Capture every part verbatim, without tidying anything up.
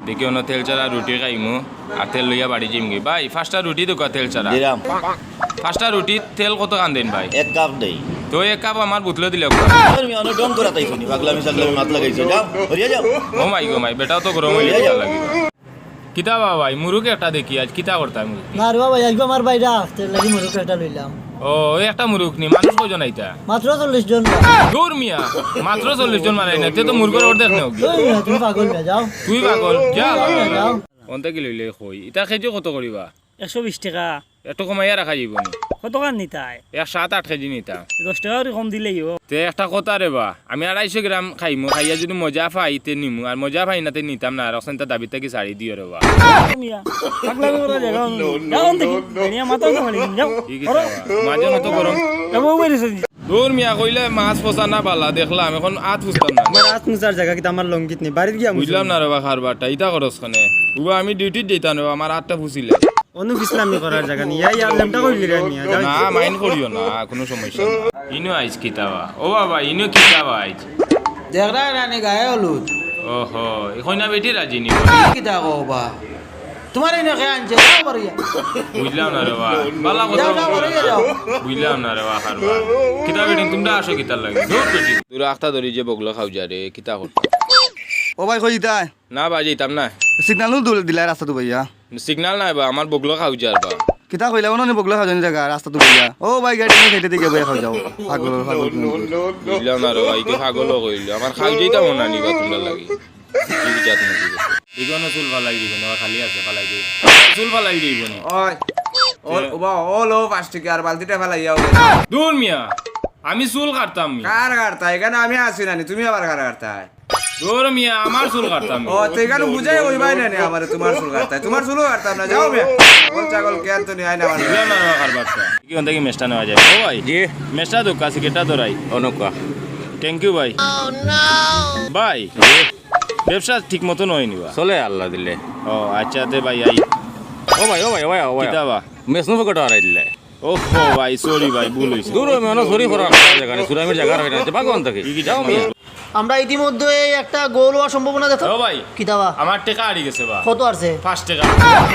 দেখি অনো তেল ছাড়া রুটি খাইমু, আর তেল লইয়া বাড়ি যাইমুগি। ভাই, পাঁচটা রুটি দেউক্কা তেল ছাড়া। দিরাম। পাঁচটা রুটি তেল কত খান দেইন ভাই? এক কাপ দেই। তো এক কাপ আমার বোতলো দিলে। তুমি অনেক ঢং করাত আইছো নি, পাগলামি সাগলামি মাত লাগাইছো, যাও, হরিয়া যাও। ও মাই গো মাই, বেটাও তো গরম অইলে কিতা লাগি। কিতা বা ভাই, মুরুক একটা দেখি আইজ, কিতা করতায় মুরুক? না রে বাবা, আইজ আমার ভাইর আখতা, এর লাগি মুরুক একটা লইলাম। ও, ওই একটা মুরুক নি, মানুষ কয়জন আইতা? মাত্র চল্লিশ জন। দূর মিয়া, মাত্র চল্লিশ জন মানে না, তে তো মুরগর অর্ধেক নেও। ওই মিয়া, তুমি পাগল মিয়া, যাও। তুই পাগল, যা। যাও মিয়া, যাও। অন্তে কি লইলে কই? ইতা কেজি কত করিবা? একশো বিশ টেকা। একটু কমাইয়া রাখা যাইবো নি? কত খান নিতায়? এক সাত আট কেজি নিতাম। দশ টেকা করি কম দিলেই অয়। তে একটা কথা রে বা, আমি আড়াইশো গ্রাম খাইমু, খাইয়া যুদি মজা পাই তে নিমু, আর মজা পাই না তে নিতাম না, আর অখন তা দাবিত থাকি ছাড়ি দিও রে বা। মিয়া, পাগলামি করার জাগা অনো নি। যাও অন থাকি, বেড়িয়া মাথা তো ফালি দিমু, যাও। কি কি করো? খাওয়া? মাঝে মতো গরম। এ বউ বেরিয়েছে নি। দূর মিয়া, কইলে মাছ ফসানা বালা দেখলাম, অখন আত ফুসতাম না। আমার আত মুছার জাগা কিতা আমার লুঙ্গিত নি? বাড়িত গিয়া মুছুম। বুঝলাম না রে বা কারবারটা, ইতা করস কেনে? উবা আমি ডিউটিত যাইতাম রে বা, আমার আতটা ফুসিলে। অনো ফিসলামি করার জাগা নি, এই আর লেমটা কইলি রে মিয়া, যাও। না, মাইন্ড করিও না, কুনু সমস্যা না। ইনো আইজ কিতা বা? ও বাবা, ইনো কিতা বা আইজ? দেখরায় না নি গায়ে হলুদ। ওহো, অখন না বেটি রাজি নি। কিতা কও বা? তুমারে ইনো কে আনছে? যাও বারইয়া। বুঝলাম না রে বা। বালা কথা যাও, যাও, বারইয়া যাও। বুঝলাম না রে বা, কারবার। কিতা বেটি, তুমরা আছো কিতার লাগি? দূর বেটি। দূর আখতা ধরি যে বগলো খাও যা রে, কিতা করতা? ও ভাই, কই যাইতায়? না বা, যাইতাম না। সিগনাল নু দূরে দিলায় রাস্তাত উবাইয়া। সিগনাল নাই বা, আমার বগলো খাও যার বা। কিতা কইলা, অনো নি বগলো খাও যার জাগা, রাস্তাত উবাইয়া। ও ভাই, গাড়ি নিয়া খাইতে দিকে বইয়া খাও যাও। পাগল, পাগল। বুঝলাম না রে বা, ইগু পাগল কইলো। আমার খাও যাইতাম না নি বা তুমরার লাগি। কি বিচার তুমি কি করছো? ইগু অনো চুল ফালাই দিবো নি, খালি আছে, ফালাই দিবো। চুল ফালাই দিবো নি। ওই, অল, উবা, অল ও পাঁচ টেকা আর বালতিটা ফালাইয়া অইবো। দূর মিয়া, আমি চুল কাটতাম মিয়া। কার কাটতায়? ইখানো আমি আছি না নি, তুমি আবার কার কাটতায়? দূর মিয়া, আমার চুল কাটতাম মিয়া। ও, তে ইখানো বুঝাই কইবায় না নি আমারে তুমার চুল কাটতায়। তুমার চুলও কাটতাম না, যাও মিয়া। ছাগল ছাগল কে আনতো নি, আয় না আমার। বুঝলাম না রে বা কারবারটা। কি অন থাকি মেশটা নেওয়া যায়? ও ভাই, জি। মেশটা দেউক্কা, সিগারেটটা ধরাই। অনো কা। Thank you ভাই। ভাই, জি। ব্যবসা ঠিক মতো অয় নি বা? চলে আল্লাহ দিলে। ও, আচ্ছা, তে ভাই, আই। ও ভাই, ও ভাই, ও ভাই, ও ভাই। কিতা বা? মেশনু পকেটো হারাই দিলে। ওহো ভাই, sorry ভাই, ভুল অইছে। দূর, আমি অনো sorry করার জাগা নি, সুরামির জাগা অয় না, তে পাগল অন থাকি। যাও মিয়া। আমরা ইতিমধ্যে একটা গোল অওয়ার সম্ভাবনা দেখা। ও ভাই, কিতা বা? আমার টেকা হারি গেছে বা। কত আছে? পাঁচ টেকা।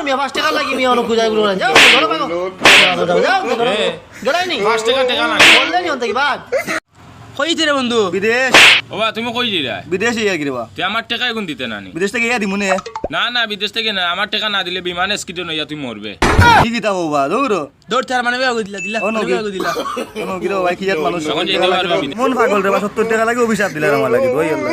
মিয়া, পাঁচ টেকা লাগি মিয়া, অনো খুজাই গুলো যাও, ধরো পাগল। যাও, ধরো, যাও, ধরো। এ। গেলাই নি? পাঁচ টেকা টেকা নাই। বললে নি অন থাকি, ভাগ। কইতে রে বন্ধু? বিদেশ। ও বা, তুমি কই যাইরায়? বিদেশ যাইয়ার কিরে বা? তে আমার টেকা ইগুন দিতে না নি? বিদেশ থাকি ইয়া দিমু নে। না, না, বিদেশ থাকি না। আমার টেকা না দিলে বিমান accident অইয়া তুই মরবে। কি কিতা কও বা? দূর। দৌড়, তার মানে বেয়া দিলা, দিলা, অনো মানে কি? বেয়া দিলা। অনো কিরে বা, কি জাত মানুষ? তখন যেতে পারবে বিদেশ। মন পাগল রে বা, সত্তর টেকা লাগি অভিশাপ দিলা আমার লাগি, ওই আল্লাহ।